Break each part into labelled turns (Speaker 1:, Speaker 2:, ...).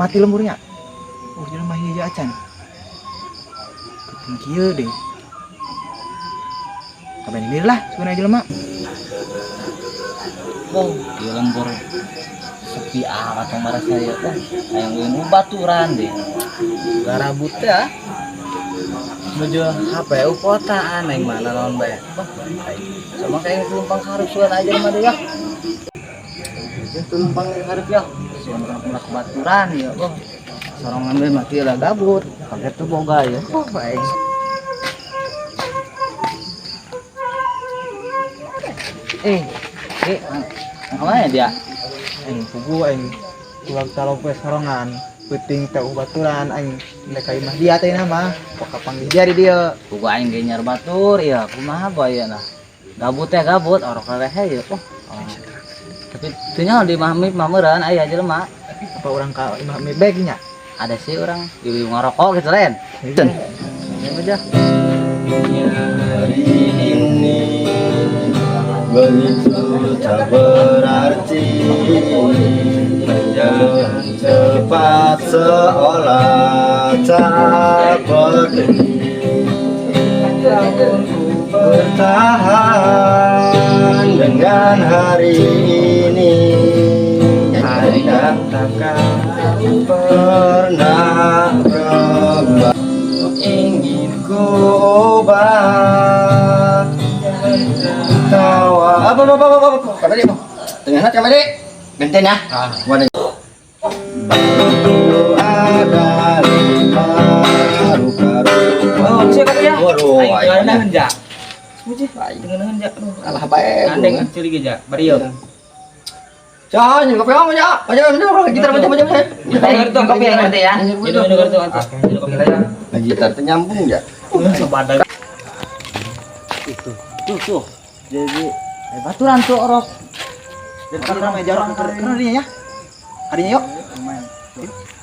Speaker 1: Mati lemburnya. Oh, jelema hiji acan. Penting kieu deh. Kapan ini lah sebenarnya jelema.
Speaker 2: Wow, di lembur sepi amat yang saya. Oh, hayang ulin baturan deh. Garabut ya. Menuju HP kotaan yang mana naon bae. Wah, sama kayak pelumpang harus aja mah deh ya. Pelumpang harus ya. Suan orang pula baturan ya. Oh, sorongan bae mati lah gabut. Kaget tuh boga ya. Oh, baik. Eh, eh, kemana dia?
Speaker 1: Aing pugu aing tulang talong poe sorongan. Peuting teh baturan aing nek ka imah dia teh nama. Kok kapanggih dia di dieu.
Speaker 2: Pugu aing ge nyar batur ya, kumaha bae nah. Gabut ya gabut, orok lehe ya. Oh. Tapi teu nyaho di imah mah meureun aya jelema.
Speaker 1: Apa urang ka imah mebek nya?
Speaker 2: Ada sih orang di ngarokok gitu lain.
Speaker 1: Cen.
Speaker 2: Ya aja.
Speaker 3: Hari ini begitu tak berarti, berjalan cepat seolah tak peduli, namun ku bertahan dengan hari ini. Hari yang takkan pernah berubah, ingin ku ubah tawa. Apa apa apa apa apa apa apa. Tengah nak kamar genten ya. Mana ada lima paru-paru.
Speaker 2: Oh, bisa kata ya.
Speaker 3: Waduh,
Speaker 2: Aing
Speaker 3: aing
Speaker 2: teu ja. Semuji, aing teu ja. Aduh,
Speaker 3: alah bae.
Speaker 2: Gandeng curi ge ja. Bari yo.
Speaker 3: Jangan kopi apa ya? Macam macam gitar macam macam.
Speaker 2: Dengar tuh kopi nanti ya. Itu dengar tuh antus. Kopi lah ya.
Speaker 3: Gitar nyambung ya.
Speaker 2: Sebadan. Itu. Tuh tuh. Jadi baturan tuh orok.
Speaker 1: Daripada ramai jarok karena dia ya. Harinya yuk.
Speaker 2: Lumayan.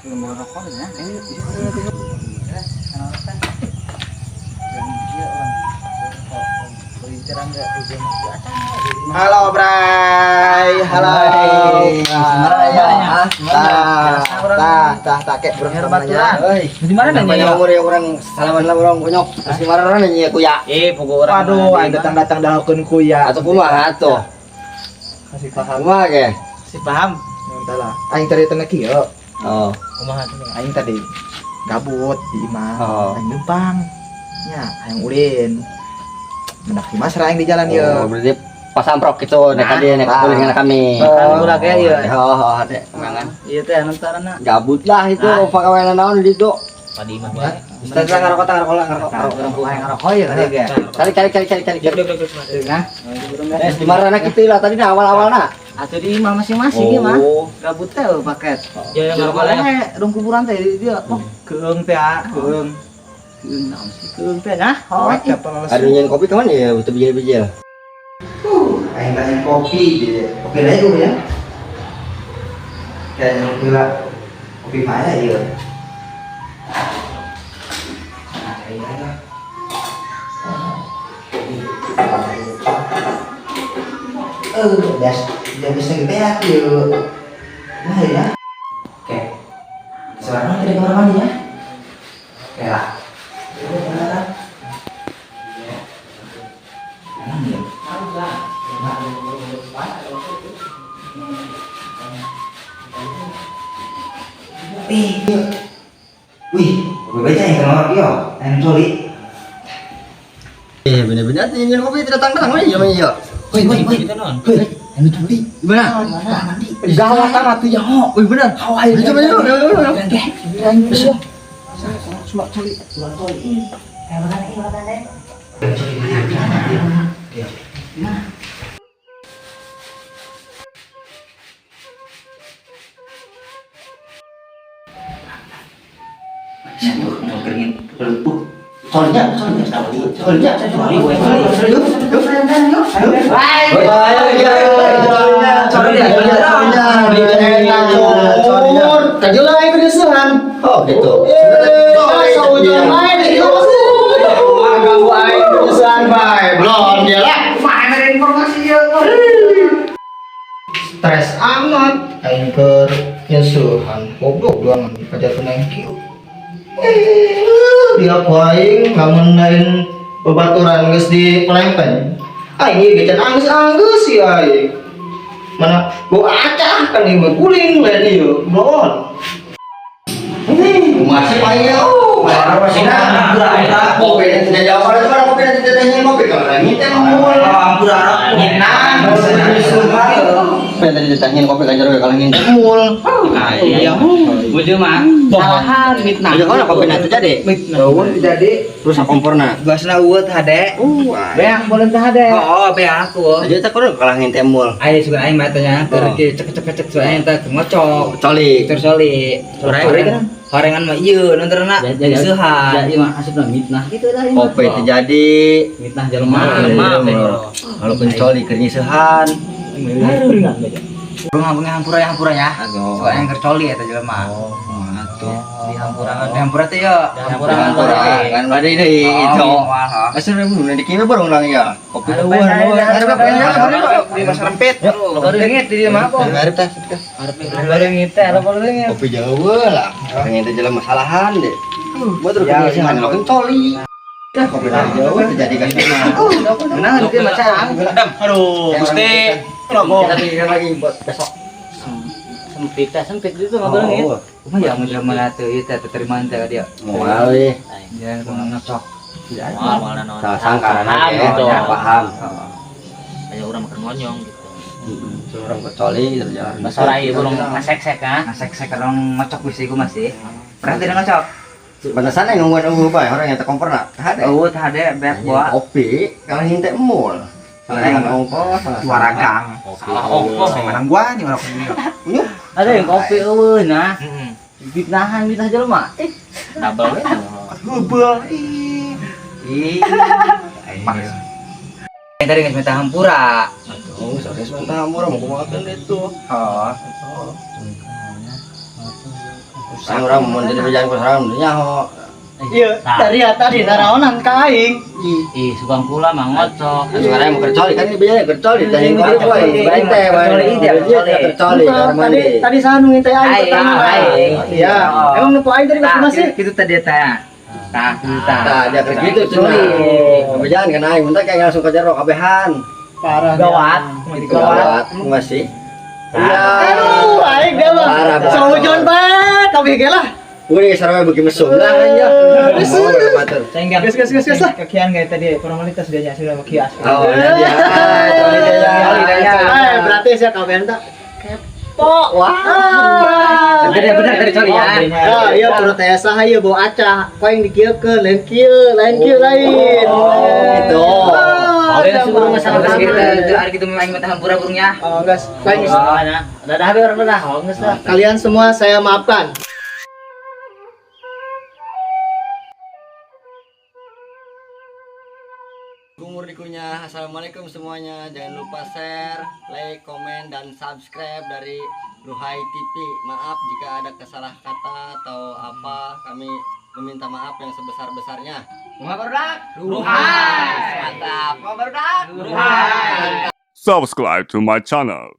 Speaker 2: Belum mau rokok ya.
Speaker 1: Halo Bray, halo.
Speaker 3: Ya.
Speaker 1: Tah, tah, tah, tah, kek urang
Speaker 2: baturan. Di mana
Speaker 3: Nanya
Speaker 2: nanya?
Speaker 3: umur ya orang salaman lah orang konyok. Masih marah nanya ku ya.
Speaker 2: Eh, pugu orang.
Speaker 1: Waduh, aing datang-datang dahakeun kuya.
Speaker 3: Atau kumaha atuh?
Speaker 1: Kasih paham.
Speaker 3: Kumaha ge?
Speaker 2: Si paham.
Speaker 1: Entah lah. Aing tadi tengah kieu.
Speaker 3: Oh.
Speaker 2: Kumaha tuh?
Speaker 1: Aing tadi gabut di imah.
Speaker 3: Oh.
Speaker 1: Aing lempang. Nya, aing ulin. Mendak di masra aing di jalan ieu.
Speaker 3: Oh, berarti pas amprok gitu, nek tadi nek
Speaker 1: Nah.
Speaker 3: kuliah dengan kami.
Speaker 2: Kan gula kayak ieu.
Speaker 3: Oh, oh, dek.
Speaker 2: Iya teh antarana.
Speaker 3: Gabut lah itu,
Speaker 2: Nah.
Speaker 3: pagawean naon di ditu.
Speaker 2: Padi mah bae.
Speaker 3: Ustaz lah ngarokok ngarokok ngarokok.
Speaker 2: Orang buah yang ngerokok ya tadi ge.
Speaker 3: Cari cari cari cari cari.
Speaker 2: Nah,
Speaker 3: Eh, di mana kitu lah tadi nah awal-awalna.
Speaker 2: Atau di imah masing-masing ya mah.
Speaker 3: Oh.
Speaker 2: Gabut teh paket.
Speaker 4: Ya, yang ngerokok lah ya.
Speaker 2: Rong kuburan teh dia. Oh,
Speaker 1: Keung teh, ah, keung.
Speaker 2: keung naon sih keung teh nah. Oh,
Speaker 1: Poek dapat
Speaker 3: Ada nyen kopi kawan ya, betul bijil-bijil.
Speaker 1: Aing tanya kopi gitu. Kopi lah itu ya. Kayaknya kopi lah. Kopi mana ya? Biasa, dia bisa gebeak yuk. Nah ya. Oke. Sekarang kita kamar mandi ya. Oke lah. Emang ya? Ih, wih, berbeda yang kenal yo, ayam coli.
Speaker 3: Eh, bener-bener nyen kopi tidak datang-datang ya ya.
Speaker 1: Wih, wih, wih, wih, ayam coli.
Speaker 3: Gimana?
Speaker 1: Mandi.
Speaker 3: Gawat amat tuh ya. Wih, bener.
Speaker 1: Hawaii.
Speaker 3: Coba coba coba.
Speaker 1: Cuma coli, cuma coli.
Speaker 3: Soalnya, soalnya, soalnya, Oh gitu. Belum dia lah.
Speaker 1: Mana informasi ya?
Speaker 3: Stres amat. Aing keur
Speaker 1: Nyesuhan goblok doang kajatuh nang kieu. Eh, dia ku aing lamun lain babaturan geus dipelempeng. Aing ieu ge can anggeus-anggeus si aing. Mana bau acah kan ieu mah guling lain ieu, bloon.
Speaker 3: Masih aing oh, masih nah. Kopi nanti tidak jawab ada suara kopi nanti tidak kopi kalau lagi teh mau. Kopi nanti ditanyain kopi kan jero kalau ngintip mul.
Speaker 2: Iya. Bujur mah. Salahan mitnah.
Speaker 3: Ayo kalau kopi nanti jadi.
Speaker 1: Eueun jadi
Speaker 3: Terus komporna.
Speaker 1: gasna eueuh hade.
Speaker 2: Beak boleh teh hade.
Speaker 1: Oh, beak aku.
Speaker 3: Aja tak kurang kalau ngintip mul.
Speaker 1: Aing suka aing matanya keur cek cek cek cek aing teh ngocok.
Speaker 3: Coli.
Speaker 1: Terus soli.
Speaker 2: Horengan.
Speaker 1: Horengan mah ieu nontonna
Speaker 2: Ya,
Speaker 1: seuhan.
Speaker 2: iya mah asupna mitnah gitu lah.
Speaker 3: Kopi terjadi.
Speaker 2: Mitnah jelema.
Speaker 3: Kalau pencoli keur nyeusehan.
Speaker 1: Burung hampura ya hampura ya.
Speaker 3: Aduh.
Speaker 1: Suka yang kercoli eta jelema.
Speaker 3: Oh, atuh.
Speaker 1: Di hampurangan, di hampura teh ya.
Speaker 2: Hampurangan
Speaker 3: Kan bade deui itu.
Speaker 1: Oh,
Speaker 3: Asal ribu nanti kini baru ulang ya. Kopi
Speaker 1: Ada
Speaker 3: eueuh,
Speaker 1: apa,
Speaker 3: ada apa?
Speaker 1: Di pasar rempit. Leungit di dieu mah apa?
Speaker 3: Arep teh.
Speaker 2: Bareng teh, lo bareng.
Speaker 3: Kopi jauh lah. Pengen teh jalan masalahan deh. Buat terus
Speaker 1: Ya,
Speaker 3: nyeusehan lo coli. Kopi dari jauh terjadi kan.
Speaker 1: Nah, itu macam.
Speaker 2: Aduh, Gusti.
Speaker 3: Kita pikirkan lagi buat besok.
Speaker 2: Sempit teh, sempit itu mah bareng.
Speaker 1: Kumaha ya mun jelema teh ieu teh terima teh ka dia.
Speaker 3: Moal deh.
Speaker 1: Jangan kumaha ngocok.
Speaker 2: Moal moal naon.
Speaker 3: Salah sangka
Speaker 2: Paham gitu.
Speaker 3: ya, paham.
Speaker 2: Ayo urang makan monyong gitu.
Speaker 3: Orang kecuali jalan.
Speaker 2: Basora ieu burung ngasek-sek ah.
Speaker 1: Ngasek-sek orang ngocok bisa iku masih. Pernah tidak ngocok?
Speaker 3: Batasan yang nungguan ungu pak, orang yang terkompor nak. Ada.
Speaker 1: Oh, tah ada beak buah.
Speaker 3: Kopi, kalau ngintek mul. Salah ongkos, salah
Speaker 4: Suara gang.
Speaker 2: Salah ongkos.
Speaker 4: Menang gua nih orang ini.
Speaker 3: Unyuk.
Speaker 2: Ada yang kopi eueuh nah. Fitnahan mitnah jelema. Eh, double we.
Speaker 4: Hubel. Ih.
Speaker 1: Ih. Yang tadi nggak minta hampura.
Speaker 3: Oh, sore sementara murah mau kumakan itu.
Speaker 1: Oh.
Speaker 3: Saya orang mau jadi berjalan ke orang nyaho.
Speaker 5: Iya, dari tadi naraonan ka aing.
Speaker 2: Ih, sugan kula mah ngocok.
Speaker 3: Sekarang mau kercoli kan ini biaya kercoli teh yang kau baik teh baik kercoli
Speaker 5: Tadi tadi saya nu ngintai aing
Speaker 1: Aing,
Speaker 5: pertama.
Speaker 1: aing.
Speaker 5: Iya. Emang nu aing tadi
Speaker 1: Tah,
Speaker 5: masih masih.
Speaker 1: gitu tadi tanya. Tah, gitu tah.
Speaker 3: Nah, dia kerja gitu cenah. Kebejalan kan aing bentar kayak langsung ke jero kabehan.
Speaker 5: Parah.
Speaker 2: Gawat.
Speaker 3: Gawat, enggak sih? Iya.
Speaker 5: Aduh, aing dia mah.
Speaker 3: Parah, parah.
Speaker 5: Seujon bae kabeh ge lah.
Speaker 3: Udah sarua bagi mesum lah aja.
Speaker 1: Sehingga
Speaker 5: Gas gas gas gas lah.
Speaker 6: Kekian kayak tadi formalitas dia sudah mau kias.
Speaker 3: Oh, ya dia.
Speaker 5: Eh, berarti saya kabeh tak kepo. Wah.
Speaker 1: Bener bener tadi coli ya.
Speaker 5: Ah, iya perut teh saha ieu bawa acah. Kau yang dikieukeun lain kieu, lain kieu lain.
Speaker 3: Oh, gitu.
Speaker 5: Ah,
Speaker 2: Ada yang suruh
Speaker 5: masalah
Speaker 1: Terus kita itu hari gitu memang minta hampura burungnya.
Speaker 5: Oh, guys, kau yang
Speaker 2: Oh, nah. Dadah be urang dadah. Oh, geus lah.
Speaker 5: kalian semua saya maafkan.
Speaker 3: Gumur dikunyah. Assalamualaikum semuanya. Jangan lupa share, like, komen, dan subscribe dari Ruhai TV. Maaf jika ada kesalah kata atau apa, kami meminta maaf yang sebesar-besarnya. Kumaha barudak?
Speaker 1: Ruhai.
Speaker 3: Mantap. Kumaha barudak?
Speaker 1: Ruhai.
Speaker 7: Subscribe to my channel.